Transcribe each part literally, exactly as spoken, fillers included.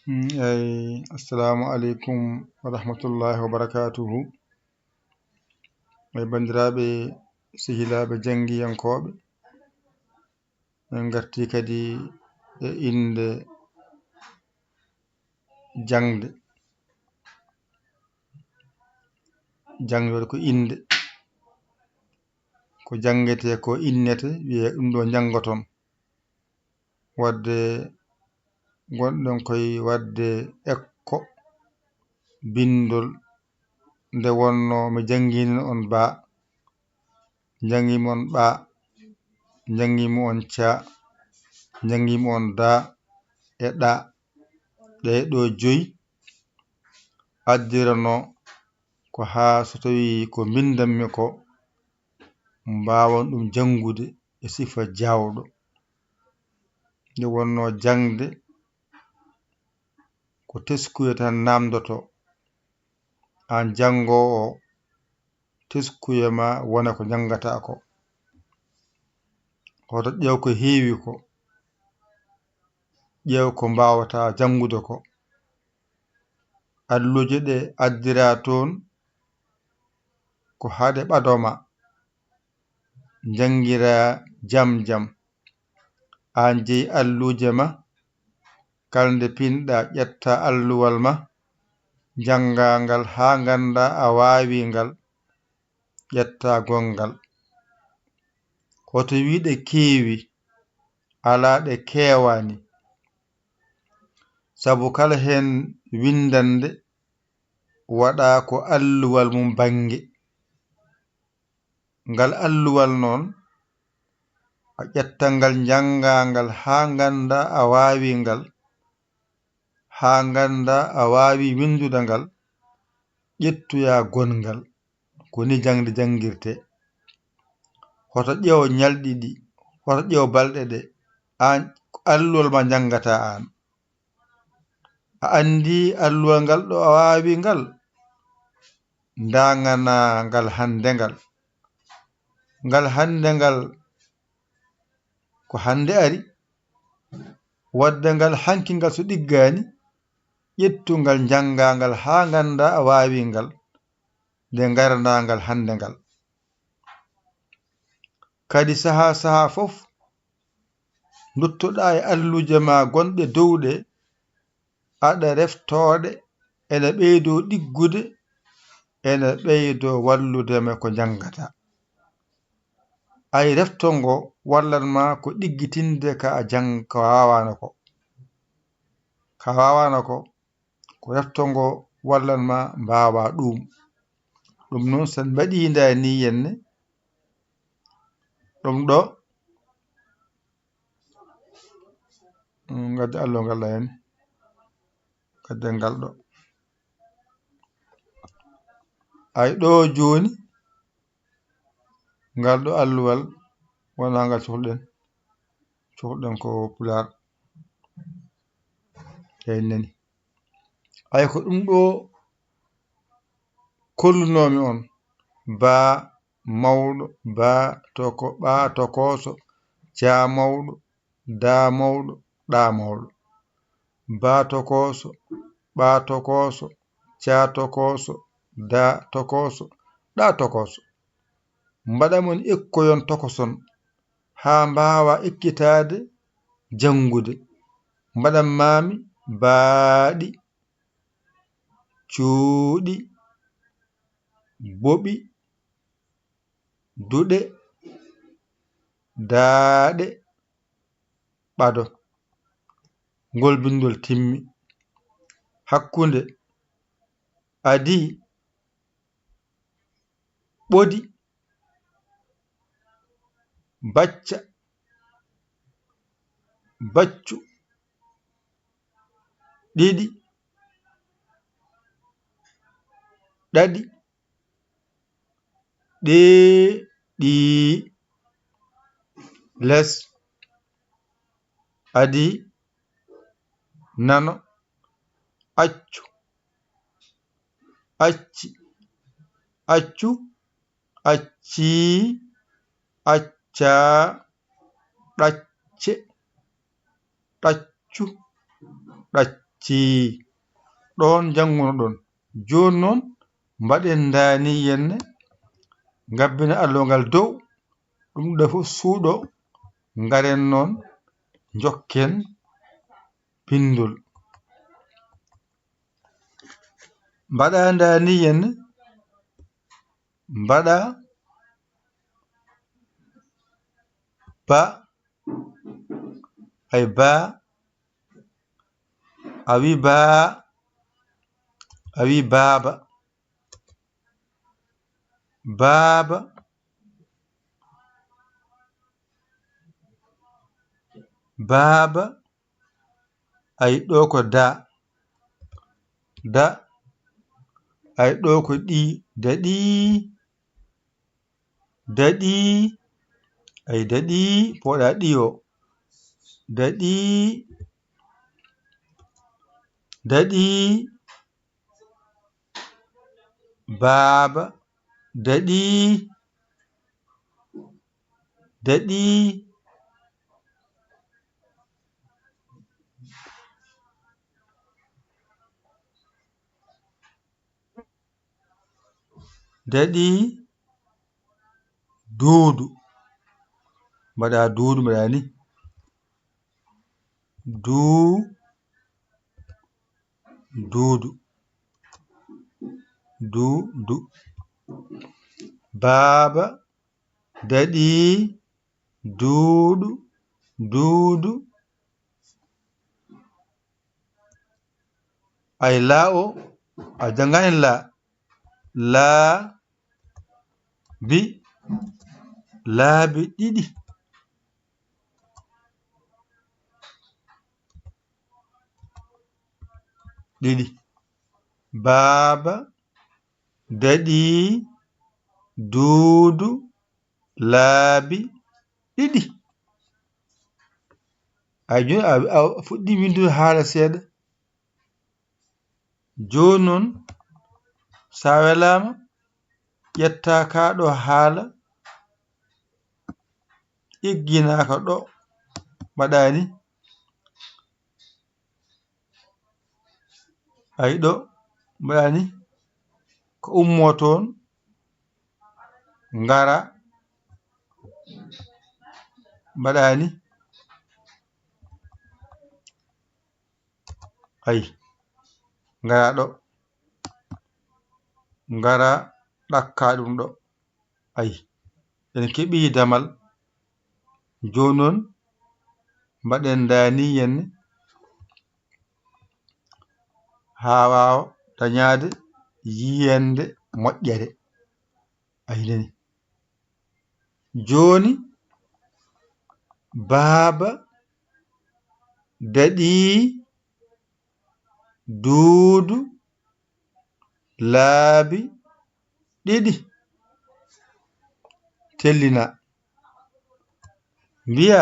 Mm, eyi, assalamu aleykum wa rahmatullahi wa barakatuhu. Eyi, banndiraaɓe sehilaaɓe janngiyankooɓe, en ngartii kadi e innde jaŋde. Jaŋde waɗi ko innde. Ko janngetee ko innete, wiyee ɗum ɗo njanngoton. Wadde ngonɗen koye waɗde ekko binndol, nde wonnoo mi jannginii on baa, njanngiimi on ɓaa, njanngiimi on caa, njanngiimi on daa e ɗaa. Ɗee ɗoo joyi addiranoo ko haa so tawii ko mbinndanmi ko, mbaawan ɗum janngude e sifa jaawɗo. Nde wonnoo jaŋde ko teskuya tan naamndotoo, aan janngoowo, teskuya ma wona ko njanngataa ko. Hoto ƴeew ko heewi ko, ƴeew ko mbaawataa janngude ko. Alluuje ɗe addiraa toon ko haa ɗe ɓadoo ma, njanngiraa jam jam. Aan jeyi alluuje ma, kala nde pinɗaa ƴettaa alluwal ma, njanngaa ngal haa nganndaa a waawii ngal, ƴettaa gonngal. Hoto wii ɗe keewi, alaa ɗe keewaani. Sabu kala heen winndannde waɗaa ko alluwal mum bannge. Ngal alluwal noon, a ƴettat ngal, njanngaa ngal haa nganndaa a waawii ngal, haa nganndaa a waawii winndude ngal, ƴettoyaa gonngal. Ko nii jaŋde janngirtee. Hoto ƴeew ñalɗi ɗi, hoto ƴeew balɗe ɗe, aan, alluwal ma njanngataa aan. A anndii alluwal ngal ɗo a waawii ngal? Ndaanganaa ngal hannde ngal. Ngal hannde ngal ko hannde ari. Wadde ngal hanki ngal so ɗiggaani, ƴettu ngal, njanngaa ngal haa nganndaa a waawii ngal, nde ngaranaa ngal hannde ngal. Kadi sahaa sahaa fof, nduttoɗaa e alluuje ma gonɗe dow ɗe, aɗa reftoo ɗe, ene ɓeydoo ɗiggude, ene ɓeydoo wallude ma ko njanngataa. Ay, refto ngo wallan ma ko ɗiggitinde ka a jang-, ka waawaano ko. Ka waawaano ko, ko refto ngo wallan ma mbaawaa ɗum. Ɗum noon, so en mbaɗii ndaa nii henne, ɗum ɗo, mm, ngadde alluwal ngal ɗo henne, ngadde ngal ɗo. Ay, ɗo jooni, ngal ɗo alluwal wonaa ngal cohluɗen, cohluɗen ko Pulaar. Eyi, nani. Ay, ko ɗum ɗo kollunoomi on, baa mawɗo, baa toko-, ɓaa tokooso, caa mawɗo, daa mawɗo, ɗaa mawɗo. Baa tokooso, ɓaa tokooso, caa tokooso, daa tokooso, ɗaa tokooso. Mbaɗa mon ekkoyon tokoson, haa mbaawa ekkitaade janngude. Mbaɗan maami baaɗi, cuuɗi, boɓi, duɗe, daaɗe, ɓado. Ngol binndol timmi. Hakkunde, adii, ɓodi, bacca, baccu, ɗiɗi, ɗaɗi, ɗee, ɗii, les, adii, nano, accu, acci, accu, accii, accaa, ɗacce, ɗaccu, ɗaccu. ci ɗoon njannguno-ɗon. Jooni noon, mbaɗen ndaani yenne, ngabbina allo ngal dow, ɗum ɗo fof suuɗo, ngaren noon, njokken binndol. Mbaɗa ndaani yenne, mbaɗa ba, ay ba, a wi ba, a wi baaba, baaba, baaba, ay ɗo ko da, da, ay ɗo ko ɗi, daɗi, daɗi, ay daɗi, poɗa ɗiyo, daɗi, daɗi, baaba, daɗi, daɗi, daɗi, duudu. Mbaɗa duudu, mbaɗa ni. Duu, duudu. Duudu. Baaba, daɗi, duudu, duudu. Ay laa o, a janngani laa. Laa, bi, laabi ɗiɗi. Ɗiɗi. Baaba, daɗi, duudu, laabi ɗiɗi. Ay jooni a, a fuɗɗii winndude haala seeɗa. Jooni noon, so a welaama, ƴetta kaa ɗo haala, egginaa ka ɗo, mbaɗa ni. Ay ɗo, mbaɗa ni. Ko ummoo toon, ngara, mbaɗa ni. Ay, ngara ɗo, ngara ɗakka ɗum ɗo. Ay, en keɓii damal. Jooni noon, mbaɗen ndaani yenne haa waawa dañaade yiyannde moƴƴere. Ay nani. Jooni, baaba daɗii duudu laabi ɗiɗi. Tellina. Mbiya,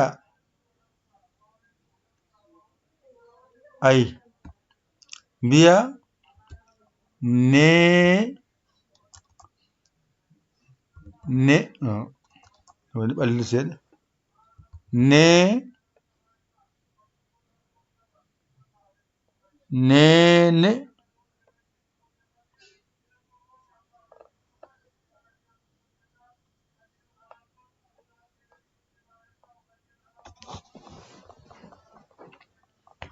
ay, mbiya, ne, ne, no, woni ɓalli seeɗa. Ne, neene.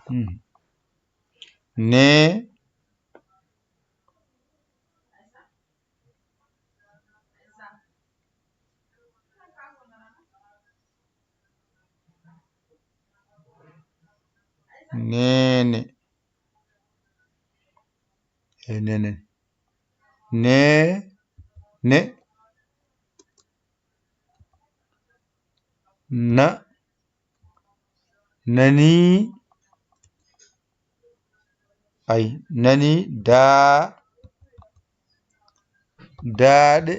Hmm. Ne. Neene. E neene. Ne, ne. Na, nani, ay, nani, daa, daaɗe,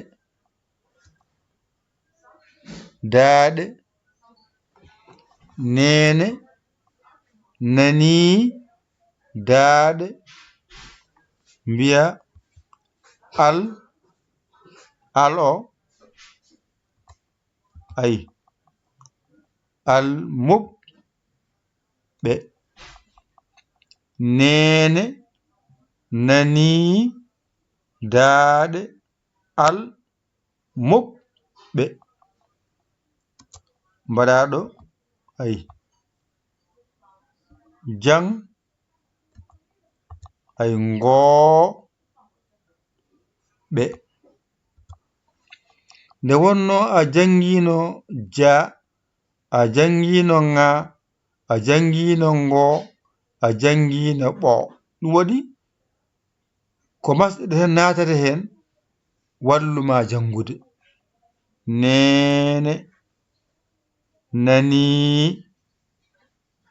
daaɗe, neene, nani, daaɗe, mbiya, al, al o, ay, almuɓɓe. Neene, nanii, daaɗe, al, muɓɓe. Mbaɗaa ɗo, ay, jang, ay, ngoo, ɓe. Nde wonnoo a janngiino ja, a janngiino ŋa, a janngiino ngo, a janngiino ɓo. Ɗum waɗi ko masɗe ɗe tan naatata heen, wallu ma janngude. Neene, nanii,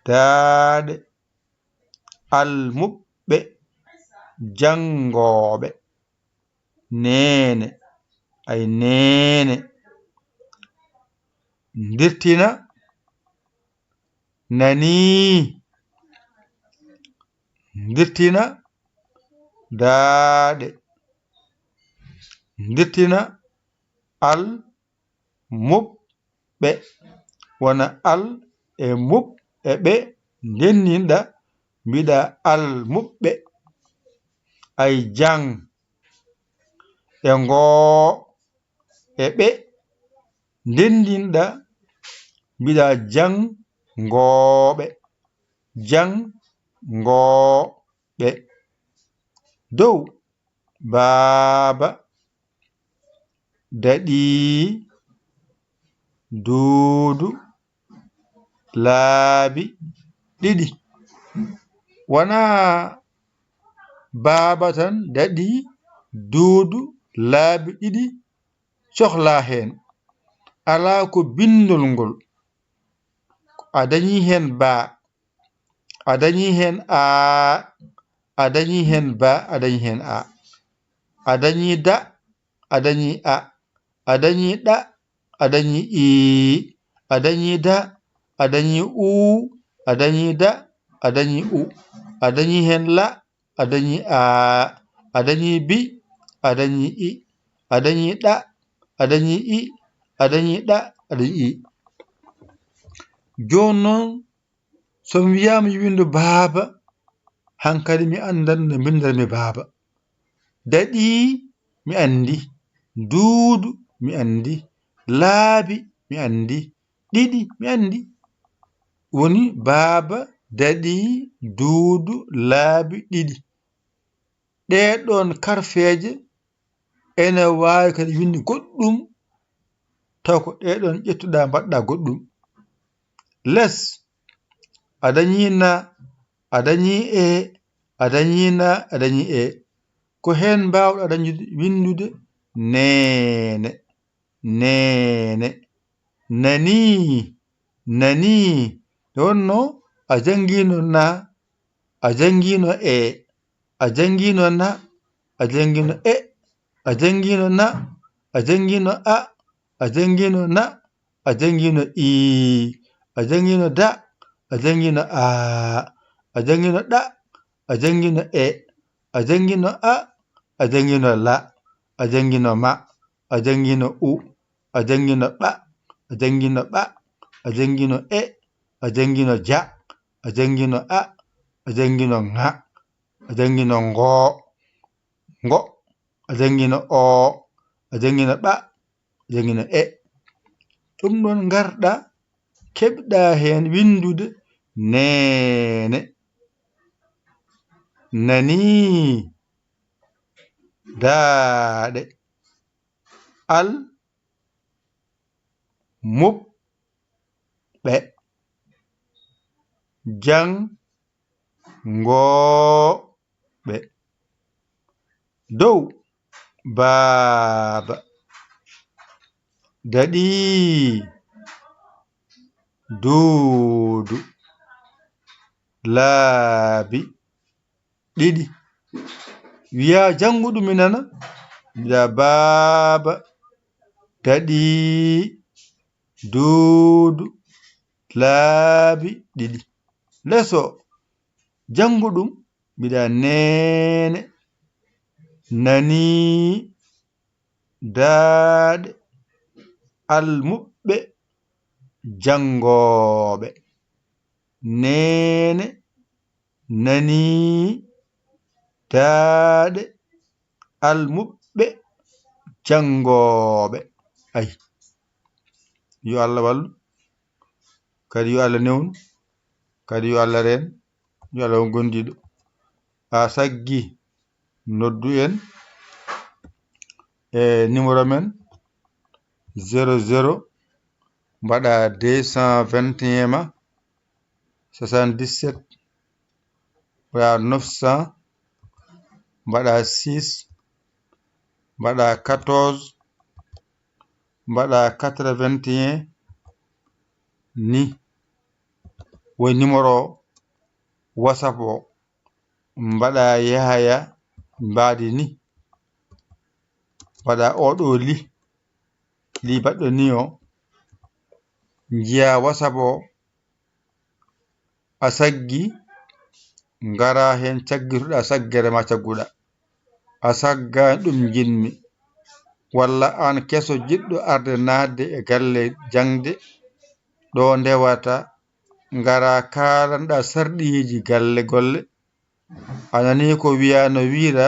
daaɗe, almuɓɓe, janngooɓe. Neene, ay, neene. Ndirtina, nanii, ndirtina, daaɗe. Ndirtina, al, muɓɓe. Wona al e muɓ e ɓe ndenndinɗa, mbiɗa, almuɓɓe. Ay, jang e ngoo e ɓe ndenndinɗa, mbiɗa, janngooɓe. Janngooɓe. Dow, baaba, daɗii, duudu, laabi ɗiɗi. Wonaa baaba tan daɗii, duudu, laabi ɗiɗi cohlaa heen. Alaa ko binndol ngol. A dañii heen baa, a dañii heen aa, a dañii heen baa, a dañii heen aa. A dañii da, a dañii a, a dañii ɗa, a dañii ii, a dañii da, a dañii uu, a dañii da, a dañii u, a dañii heen la, a dañii aa, a dañii bi, a dañii i, a dañii ɗa, a dañii i, a dañii ɗa, a dañii i. Jooni noon, so mi wiyaama yo winndu baaba, hankadi mi anndan no mbinndanmi baaba. Daɗii, mi anndi. Duudu, mi anndi. Laabi, mi anndi. Ɗiɗi, mi anndi. Woni baaba, daɗii, duudu, laabi, ɗiɗi. Ɗee ɗoon karfeeje ene waawi kadi winnde goɗɗum, taw ko ɗee ɗoon ƴettuɗaa mbaɗɗaa goɗɗum. Les, a dañii na, a dañii e, a dañii na, a dañii e. Ko heen mbaawɗaa dañude, winndude neene, neene. Nanii, nanii. Nde wonnoo a janngiino na, a janngiino e, a janngiino na, a janngiino e, a janngiino na, a janngiino a, a janngiino na, a janngiino ii, a janngiino da, a janngiino aa, a janngiino ɗa, a janngiino e, a janngiino a, a janngiino la, a janngiino ma, a janngiino u, a janngiino ɓa, a janngiino ɓa, a janngiino e, a janngiino ja, a janngiino a, a janngiino ŋa, a janngiino ngoo, ngo, a janngiino oo, a janngiino ɓa, a janngiino e. Ɗum ɗoon ngarɗaa, keɓɗaa heen winndude neene. Nanii, daaɗe, al, muɓɓe, janngooɓe. Dow, baaba, daɗii, duudu, laabi ɗiɗi. Wiyaa janngu ɗum mi nana, mbiɗa, baaba, daɗii, duudu, laabi ɗiɗi. Les o, janngu ɗum, mbiɗa, neene, nanii, daaɗe, almuɓɓe, janngooɓe. Neene, nanii daaɗe almuɓɓe janngooɓe. Ay, yo Allah wallu, kadi yo Allah newnu, kadi yo Allah reen, yo Allah won gondiiɗo. A saggi, noddu en e numéro men zéro zéro, mbaɗa deux cent vingt et un ma, soixante-dix-sept, mbaɗa neuf cent, mbaɗa six, mbaɗa quatorze, mbaɗa quatre-vingt-un, ni. Woni numéro WhatsApp o, mbaɗa Yahaya Mbaadi ni. Mbaɗa oɗo li, li baɗɗo ni o, njiya WhatsApp o, a saggi, ngara heen caggitoɗa saggere ma cagguɗa. A saggaani ɗum njiɗmi. Walla aan keso jiɗɗo arde naatde e galle jaŋde, ɗo ndewata, ngara kaalanɗa sarɗiiji galle golle. A nanii ko wiyaa no wiyra,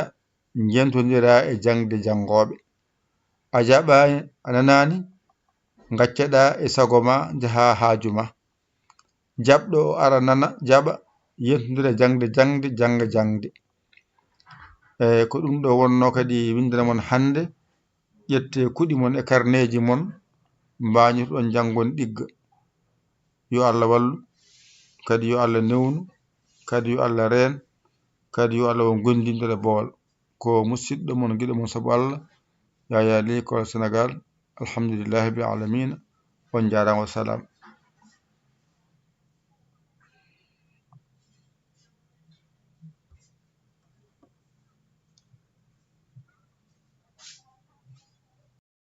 njentondira e jaŋde janngooɓe. A jaɓaani, a nanaani, ngaccaɗa e sago ma, njaha haaju ma. Jaɓɗo o ara nana, jaɓa, yentondira jaŋde jaŋde, jannga jaŋde. E ko ɗum ɗo wonnoo kadi winndere mon hannde. Ƴette kuɗi mon e karneeji mon, mbaañotoɗon janngon ɗigga. Yo Allah wallu, kadi yo Allah newnu, kadi yo Allah reen, kadi yo Allah won gondindo e boowal. Ko musidɗo mon, giɗo mon sabu Allah, Yaya Ly, Kolda, Senegaal. Alhamdulillahi rabbil aalamiina. On njaaraama, wa salaam.